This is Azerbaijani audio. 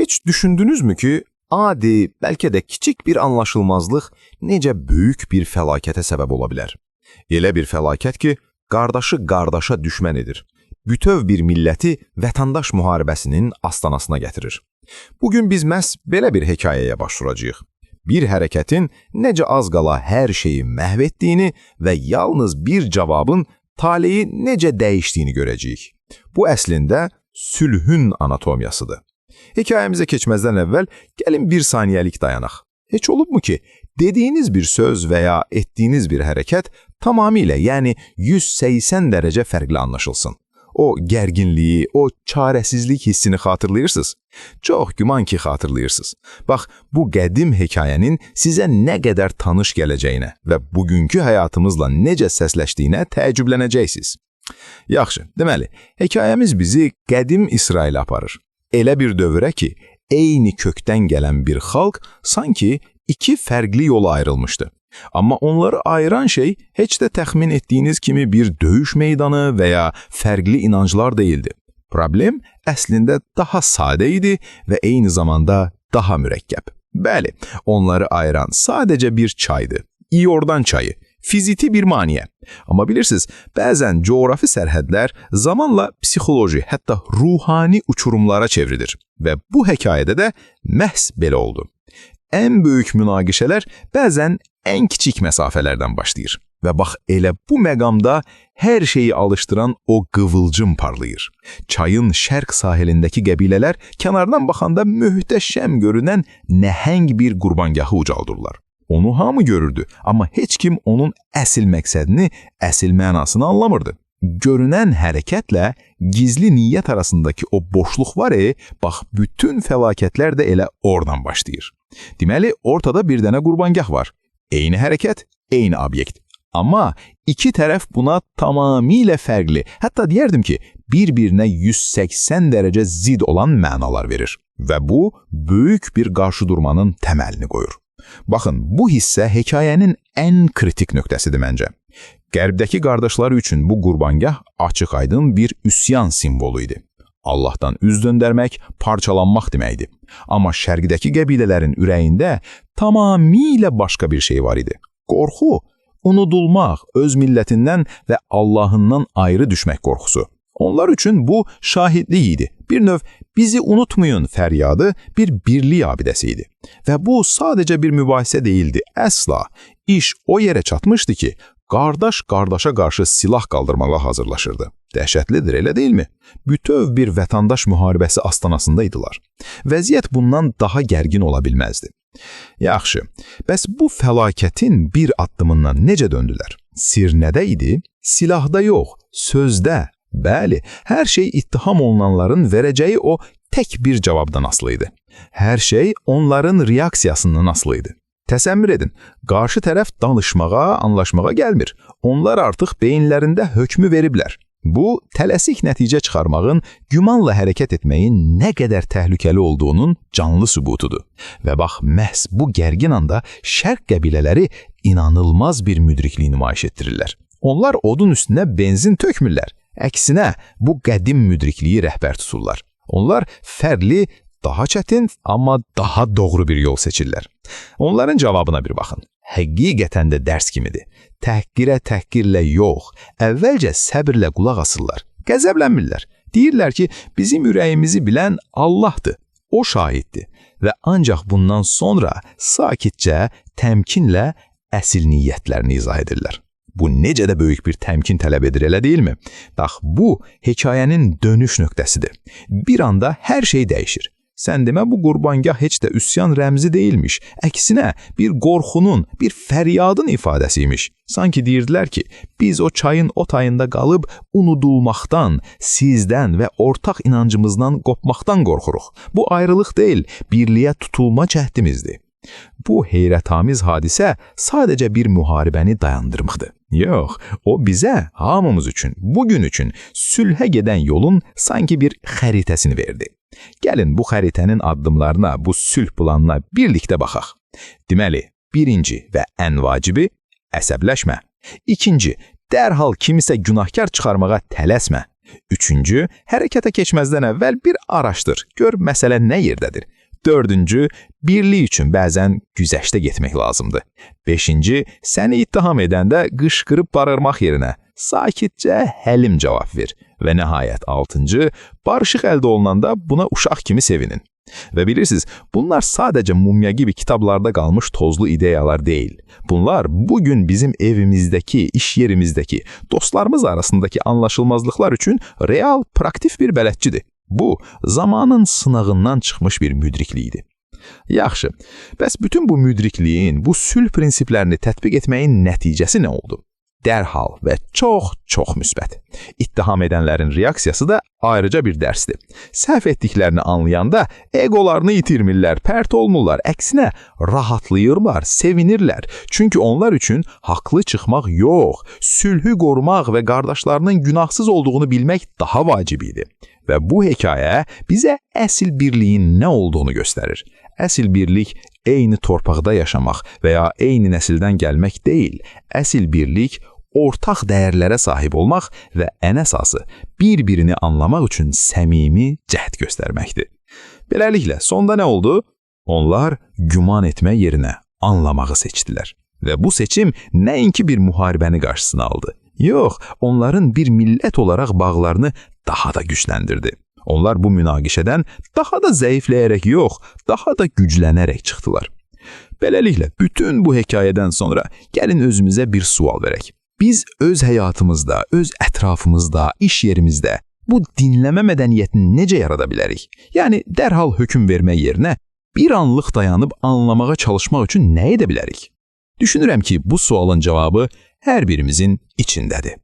Heç düşündünüzmü ki, adi, bəlkə də kiçik bir anlaşılmazlıq necə böyük bir fəlakətə səbəb ola bilər? Elə bir fəlakət ki, qardaşı qardaşa düşmən edir. Bütöv bir milləti vətəndaş müharibəsinin astanasına gətirir. Bugün biz məhz belə bir hekayəyə başvuracağıq. Bir hərəkətin necə az qala hər şeyi məhv etdiyini və yalnız bir cavabın taleyi necə dəyişdiyini görəcəyik. Bu əslində sülhün anatomiyasıdır. Hekayəmizə keçməzdən əvvəl gəlin bir saniyəlik dayanaq. Heç olubmu ki, dediyiniz bir söz və ya etdiyiniz bir hərəkət tamamilə, yəni 180 dərəcə fərqli anlaşılsın? O gərginliyi, o çarəsizlik hissini xatırlayırsınız? Çox güman ki, xatırlayırsınız. Bax, bu qədim hekayənin sizə nə qədər tanış gələcəyinə və bugünkü həyatımızla necə səsləşdiyinə təəccüblənəcəksiniz. Yaxşı, deməli, hekayəmiz bizi qədim İsrailə aparır. Elə bir dövrə ki, eyni kökdən gələn bir xalq sanki iki fərqli yola ayrılmışdı. Amma onları ayıran şey heç də təxmin etdiyiniz kimi bir döyüş meydanı və ya fərqli inanclar deyildi. Problem əslində daha sadə idi və eyni zamanda daha mürəkkəb. Bəli, onları ayıran sadəcə bir çaydı. İordan çayı. Fiziki bir maneə. Amma bilirsiniz, bəzən coğrafi sərhədlər zamanla psixoloji, hətta ruhani uçurumlara çevrilir və bu hekayədə də məhz belə oldu. Ən böyük münaqişələr bəzən ən kiçik məsafələrdən başlayır və bax elə bu məqamda hər şeyi alışdıran o qıvılcım parlayır. Çayın şərq sahilindəki qəbilələr kənardan baxanda möhtəşəm görünən nəhəng bir qurbangahı ucaldırlar. Onu hamı görürdü, amma heç kim onun əsl məqsədini, əsl mənasını anlamırdı. Görünən hərəkətlə gizli niyyət arasındakı o boşluq var, bax bütün fəlakətlər də elə oradan başlayır. Deməli, ortada bir dənə qurbangah var. Eyni hərəkət, eyni obyekt. Amma iki tərəf buna tamamilə fərqli, hətta deyərdim ki, bir-birinə 180 dərəcə zid olan mənalar verir və bu, böyük bir qarşıdurmanın təməlini qoyur. Baxın, bu hissə hekayənin ən kritik nöqtəsidir məncə. Qərbdəki qardaşları üçün bu qurbangah açıq-aydın bir üsyan simvolu idi. Allahdan üz döndərmək, parçalanmaq deməkdir. Amma şərqdəki qəbilələrin ürəyində tamamilə başqa bir şey var idi. Qorxu, unudulmaq, öz millətindən və Allahından ayrı düşmək qorxusu. Onlar üçün bu şahidlik idi. Bir növ bizi unutmayın fəryadı bir birlik abidəsi idi. Və bu sadəcə bir mübahisə deyildi, əsla. İş o yerə çatmışdı ki, qardaş qardaşa qarşı silah qaldırmağa hazırlaşırdı. Dəhşətlidir, elə deyilmi? Bütöv bir vətəndaş müharibəsi astanasındaydılar. Vəziyyət bundan daha gərgin ola bilməzdi. Yaxşı, bəs bu fəlakətin bir addımından necə döndülər? Sir nədə idi? Silahda yox, sözdə. Bəli, hər şey ittiham olunanların verəcəyi o tək bir cavabdan asılı idi. Hər şey onların reaksiyasından asılı idi. Təsəvvür edin, qarşı tərəf danışmağa, anlaşmağa gəlmir. Onlar artıq beyinlərində hökmü veriblər. Bu, tələsik nəticə çıxarmağın, gümanla hərəkət etməyin nə qədər təhlükəli olduğunun canlı sübutudur. Və bax, məhz bu gərgin anda şərq qəbilələri inanılmaz bir müdriklik nümayiş etdirirlər. Onlar odun üstünə benzin tökmürlər. Əksinə, bu qədim müdrikliyi rəhbər tuturlar. Onlar fərqli, daha çətin, amma daha doğru bir yol seçirlər. Onların cavabına bir baxın. Həqiqətən də dərs kimidir. Təhqirə təhqirlə yox, əvvəlcə səbirlə qulaq asırlar. Qəzəblənmirlər. Deyirlər ki, bizim ürəyimizi bilən Allahdır. O şahiddir. Və ancaq bundan sonra sakitcə, təmkinlə əsl niyyətlərini izah edirlər. Bu necə də böyük bir təmkin tələb edir, elə deyilmi? Bax, bu hekayənin dönüş nöqtəsidir. Bir anda hər şey dəyişir. Sən demə bu qurbangah heç də üsyan rəmzi deyilmiş. Əksinə, bir qorxunun, bir fəryadın ifadəsiymiş. Sanki deyirdilər ki, biz o çayın o tayında qalıb unudulmaqdan, sizdən və ortaq inancımızdan qopmaqdan qorxuruq. Bu ayrılıq deyil, birliyə tutulma cəhdimizdir. Bu heyrətamiz hadisə sadəcə bir müharibəni dayandırmaqdır. Yox, o bizə, hamımız üçün, bugün üçün sülhə gedən yolun sanki bir xəritəsini verdi. Gəlin bu xəritənin addımlarına, bu sülh planına birlikdə baxaq. Deməli, birinci və ən vacibi əsəbləşmə. İkinci, dərhal kimisə günahkar çıxarmağa tələsmə. Üçüncü, hərəkətə keçməzdən əvvəl bir araşdır, gör məsələ nə yerdədir. Dördüncü, birlik üçün bəzən güzəştə getmək lazımdır. Beşinci, səni ittiham edəndə qışqırıb bağırmaq yerinə sakitcə həlim cavab ver. Və nəhayət altıncı, barışıq əldə olunanda buna uşaq kimi sevinin. Və bilirsiniz, bunlar sadəcə mumya gibi kitablarda qalmış tozlu ideyalar deyil. Bunlar bugün bizim evimizdəki, iş yerimizdəki, dostlarımız arasındakı anlaşılmazlıqlar üçün real, praktik bir bələdçidir. Bu, zamanın sınağından çıxmış bir müdriklikdir. Yaxşı, bəs bütün bu müdrikliyin, bu sülh prinsiplərini tətbiq etməyin nəticəsi nə oldu? Dərhal və çox-çox müsbət. İttiham edənlərin reaksiyası da ayrıca bir dərsdir. Səhv etdiklərini anlayanda egolarını itirmirlər, pərt olmurlar, əksinə rahatlayırlar, sevinirlər. Çünki onlar üçün haqlı çıxmaq yox, sülhü qorumaq və qardaşlarının günahsız olduğunu bilmək daha vacib idi. Və bu hekayə bizə əsl birliyin nə olduğunu göstərir. Əsl birlik eyni torpaqda yaşamaq və ya eyni nəsildən gəlmək deyil. Əsl birlik ortaq dəyərlərə sahib olmaq və ən əsası bir-birini anlamaq üçün səmimi cəhd göstərməkdir. Beləliklə, sonda nə oldu? Onlar güman etmək yerinə anlamağı seçdilər. Və bu seçim nəinki bir müharibəni qarşısını aldı. Yox, onların bir millət olaraq bağlarını daha da gücləndirdi. Onlar bu münaqişədən daha da zəifləyərək yox, daha da güclənərək çıxdılar. Beləliklə, bütün bu hekayədən sonra gəlin özümüzə bir sual verək. Biz öz həyatımızda, öz ətrafımızda, iş yerimizdə bu dinləmə mədəniyyətini necə yarada bilərik? Yəni, dərhal hökm vermək yerinə bir anlıq dayanıb anlamağa çalışmaq üçün nə edə bilərik? Düşünürəm ki, bu sualın cavabı hər birimizin içindədir.